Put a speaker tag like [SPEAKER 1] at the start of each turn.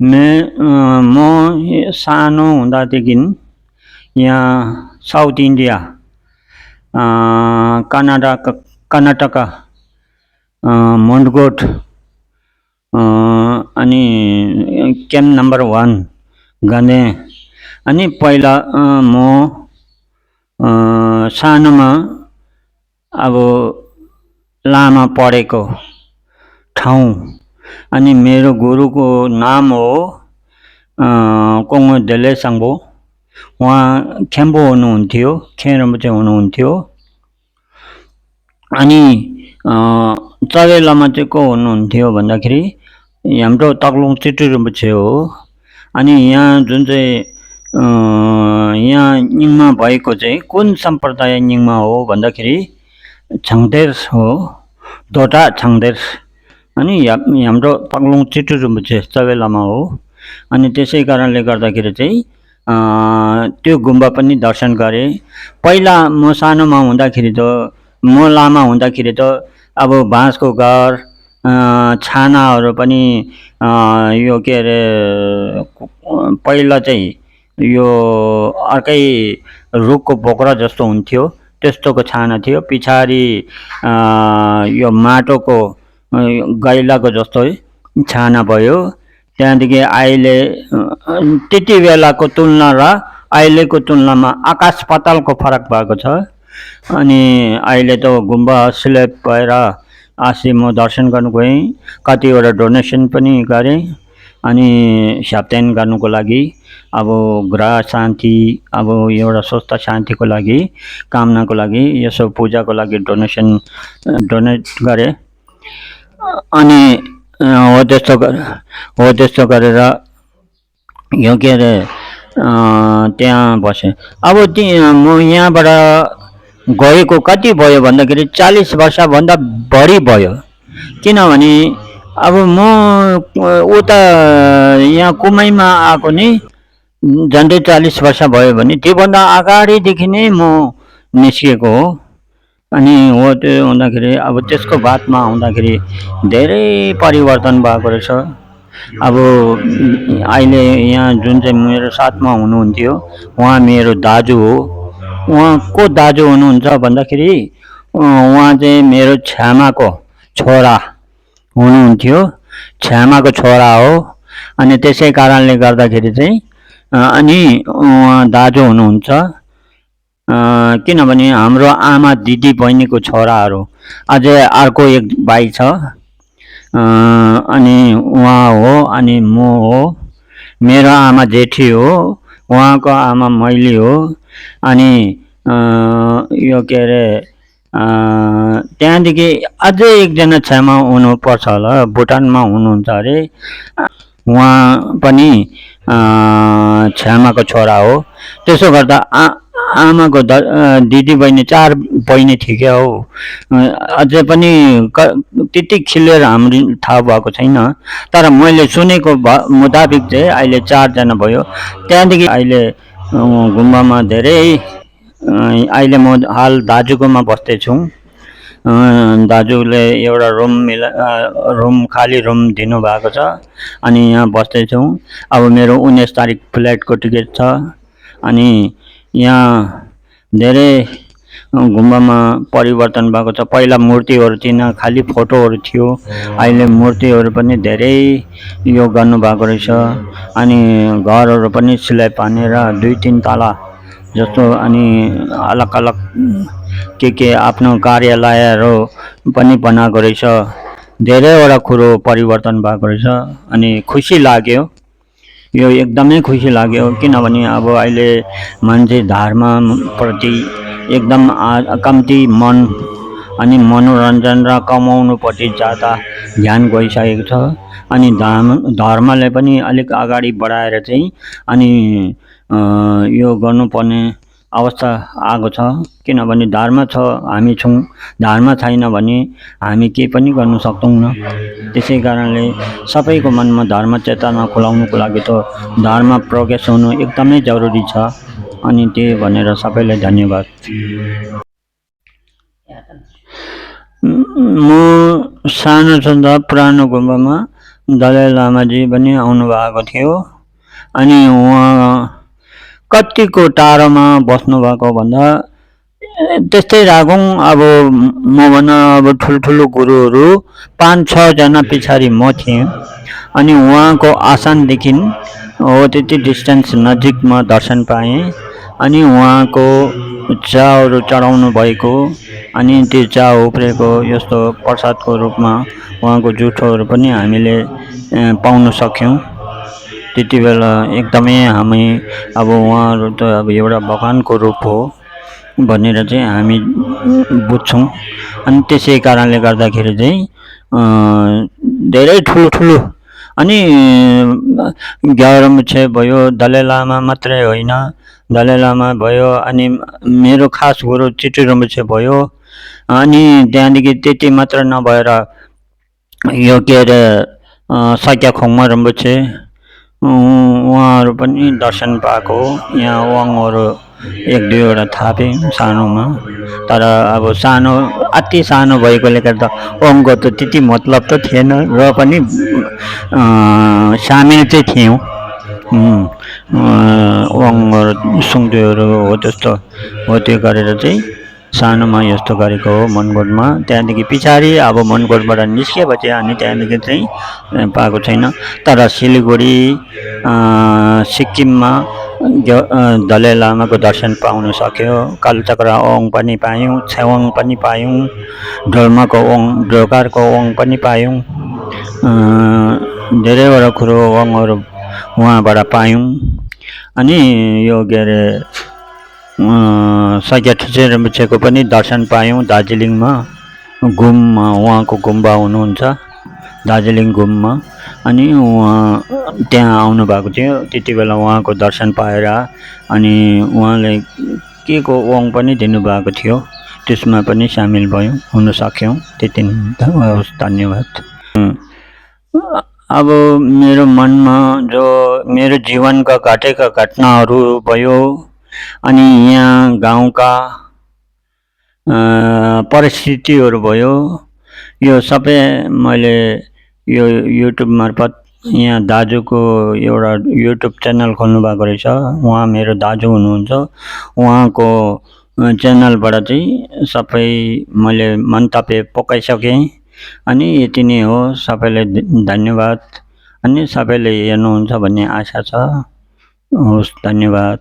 [SPEAKER 1] म सानो हुँदादेखि यहाँ साउथ इन्डिया कर्नाटका मुन्डकोट अनि क्याम्प नम्बर 1 गने। अनि पहिला म सानोमा अब लामा पढेको ठाउँ अनि मेरो गुरुको नाम हो कोङ्गो देले साङ्बो। उहाँ खेम्बो हुनुहुन्थ्यो, खेरम्बुचे हुनुहुन्थ्यो। अनि चवे लामा चाहिँ को हुनुहुन्थ्यो भन्दाखेरि हाम्रो तक्लुङ चिटुरिम्बुचे हो। अनि यहाँ जुन चाहिँ यहाँ निङमा भएको चाहिँ कुन सम्प्रदाय निङमा हो भन्दाखेरि छाङदेर हो, दोटा छाङदेर। अनि हाम्रो तक्लुङ चिटुरिम्बुचे चवे लामा हो। अनि त्यसै कारणले गर्दाखेरि चाहिँ त्यो गुम्बा पनि दर्शन गरे। पहिला म सानोमा हुँदाखेरि त म लामा हुँदाखेरि त अब बाँसको घर, छानाहरू पनि यो के अरे पहिला चाहिँ यो अर्कै रुखको बोक्रा जस्तो हुन्थ्यो, त्यस्तोको छाना थियो। पछाडि यो माटोको गैलाको जस्तै छाना भयो। त्यहाँदेखि अहिले त्यति बेलाको तुलना र अहिलेको तुलनामा आकाश पातालको फरक भएको छ। अनि अहिले त गुम्बा स्ल्याब भएर अस्ति म दर्शन गर्नु गएँ, कतिवटा डोनेसन पनि गरेँ। अनि सत्यान गर्नुको लागि अब ग्रह शान्ति, अब एउटा स्वस्थ शान्तिको लागि, कामनाको लागि, यसो पूजाको लागि डोनेट गरेँ। अनि हो त्यस्तो गरेर यो के अरे त्यहाँ बसेँ। अब म यहाँबाट गएको कति भयो भन्दाखेरि 40 वर्षभन्दा बढी भयो। किनभने अब म उता यहाँ कुमाईमा आएको नि झन्डै 40 वर्ष भयो भने त्योभन्दा अगाडिदेखि नै म निस्किएको हो। अनि हो त्यो हुँदाखेरि अब त्यसको बादमा आउँदाखेरि धेरै परिवर्तन भएको रहेछ। अब अहिले यहाँ जुन चाहिँ मेरो साथमा हुनुहुन्थ्यो उहाँ मेरो दाजु हो। उहाँ को दाजु हुनुहुन्छ भन्दाखेरि उहाँ चाहिँ मेरो छ्यामाको छोरा हुनुहुन्थ्यो, छ्यामाको छोरा हो। अनि त्यसै कारणले गर्दाखेरि चाहिँ अनि उहाँ दाजु हुनुहुन्छ। किनभने हाम्रो आमा दिदी बहिनीको छोराहरू अझै अर्को एक भाइ छ, अनि उहाँ हो। अनि म हो, मेरो आमा जेठी हो, उहाँको आमा मैली हो। अनि यो के अरे त्यहाँदेखि अझै एकजना छ्यामा हुनुपर्छ होला, भुटानमा हुनुहुन्छ अरे, उहाँ पनि छ्यामाको छोरा हो। त्यसो गर्दा आमाको दिदी बहिनी 4 बहिनी ठिकै हो। अझै पनि त्यति क्लियर हाम्रो थाहा भएको छैन, तर मैले सुनेको मुताबिक चाहिँ अहिले 4 जना भयो। त्यहाँदेखि अहिले गुम्बामा धेरै अहिले म हाल दाजुकोमा बस्दैछु। दाजुले एउटा रुम खाली रुम दिनुभएको छ। अनि यहाँ बस्दैछौँ। अब मेरो 19 तारिक फ्लाइटको टिकट छ। अनि यहाँ धेरै गुम्बामा परिवर्तन भएको छ। पहिला मूर्तिहरू थिएन, खालि फोटोहरू थियो। अहिले मूर्तिहरू पनि धेरै यो गर्नुभएको रहेछ। अनि घरहरू पनि स्ल्याब हानेर 2-3 तला जस्तो, अनि अलग अलग के आफ्नो कार्यालयहरू पनि बनाएको रहेछ। धेरैवटा कुरो परिवर्तन भएको रहेछ। अनि खुसी लाग्यो, यो एकदमै खुसी लाग्यो। किनभने अब अहिले मान्छे धर्मप्रति एकदम कम्ती मन अनि मनोरञ्जन र कमाउनुपट्टि ज्यादा ध्यान गइसकेको छ। अनि धर्मले पनि अलिक अगाडि बढाएर चाहिँ अनि यो गर्नुपर्ने अवस्था आएको छ। किनभने धर्म छ हामी छौँ, धर्म छैन भने हामी केही पनि गर्न सक्दैनौँ। त्यसै कारणले सबैको मनमा धर्म चेतना खुलाउनुको लागि त धर्म प्रोग्रेस हुनु एकदमै जरुरी छ। अनि त्यही भनेर सबैलाई धन्यवाद। म सानो छँदा पुरानो गुम्बामा दलाई लामाजी पनि आउनुभएको थियो। अनि उहाँ कतिको टाढोमा बस्नुभएको भन्दा त्यस्तै राखौँ, अब मभन्दा अब ठुल्ठुलो गुरुहरू 5-6 जना पछाडि म थिएँ। अनि उहाँको आसनदेखि हो त्यति डिस्टेन्स नजिकमा दर्शन पाएँ। अनि उहाँको चाहरू चढाउनु भएको, अनि त्यो चा उब्रेको यस्तो प्रसादको रूपमा उहाँको जुठोहरू पनि हामीले पाउन सक्यौँ। त्यति बेला एकदमै हामी अब उहाँहरू त अब एउटा भगवानको रूप हो भनेर चाहिँ हामी बुझ्छौँ। अनि त्यसै कारणले गर्दाखेरि चाहिँ धेरै ठुलो अनि ग्यारमुछे भयो, दलाई लामा मात्रै होइन, दलाई लामा भयो, अनि मेरो खास गुरु चिटी रम्बुछे भयो। अनि त्यहाँदेखि त्यति मात्र नभएर यो के अरे सक्या खोङमा रम्बुछे उहाँहरू पनि दर्शन पाएको। यहाँ वाङहरू 1-2वटा थापेँ सानोमा, तर अब सानो अति सानो भएकोले गर्दा वाङको त त्यति मतलब त थिएन, र पनि सामेल चाहिँ थियौँ। वाङहरू सुङदेहरू हो त्यस्तो हो, त्यो गरेर चाहिँ सानोमा यस्तो गरेको हो मनकोटमा। त्यहाँदेखि पछाडि अब मनकोटबाट निस्केपछि अनि त्यहाँदेखि चाहिँ पाएको छैन। तर सिलगढी सिक्किममा दलाई लामाको दर्शन पाउन सक्यो। कालचक्र ओङ पनि पायौँ, छेवाङ पनि पायौँ, ढोल्माको ओङ ढोकारको ओङ पनि पायौँ। धेरैवटा कुरो ओङहरू उहाँबाट पायौँ। अनि यो के अरे सक्या ठुचे रम्बुछेको पनि दर्शन पायौँ दार्जिलिङमा, घुममा उहाँको गुम्बा हुनुहुन्छ दार्जिलिङ घुममा। अनि उहाँ त्यहाँ आउनुभएको थियो, त्यति बेला उहाँको दर्शन पाएर अनि उहाँले के को ओङ पनि दिनुभएको थियो, त्यसमा पनि सामेल भयौँ, हुन सक्यौँ। त्यति नै, धन्यवाद। अब मेरो मनमा जो मेरो जीवनका घटेका घटनाहरू भयो, अनि यहाँ गाउँका परिस्थितिहरू भयो, यो सबै मैले यो युट्युब मार्फत, यहाँ दाजुको एउटा युट्युब च्यानल खोल्नु भएको रहेछ, उहाँ मेरो दाजु हुनुहुन्छ, उहाँको च्यानलबाट चाहिँ सबै मैले मन्तव्य पोकाइसकेँ। अनि यति नै हो, सबैलाई धन्यवाद। अनि सबैले हेर्नुहुन्छ भन्ने आशा छ। हवस्, धन्यवाद।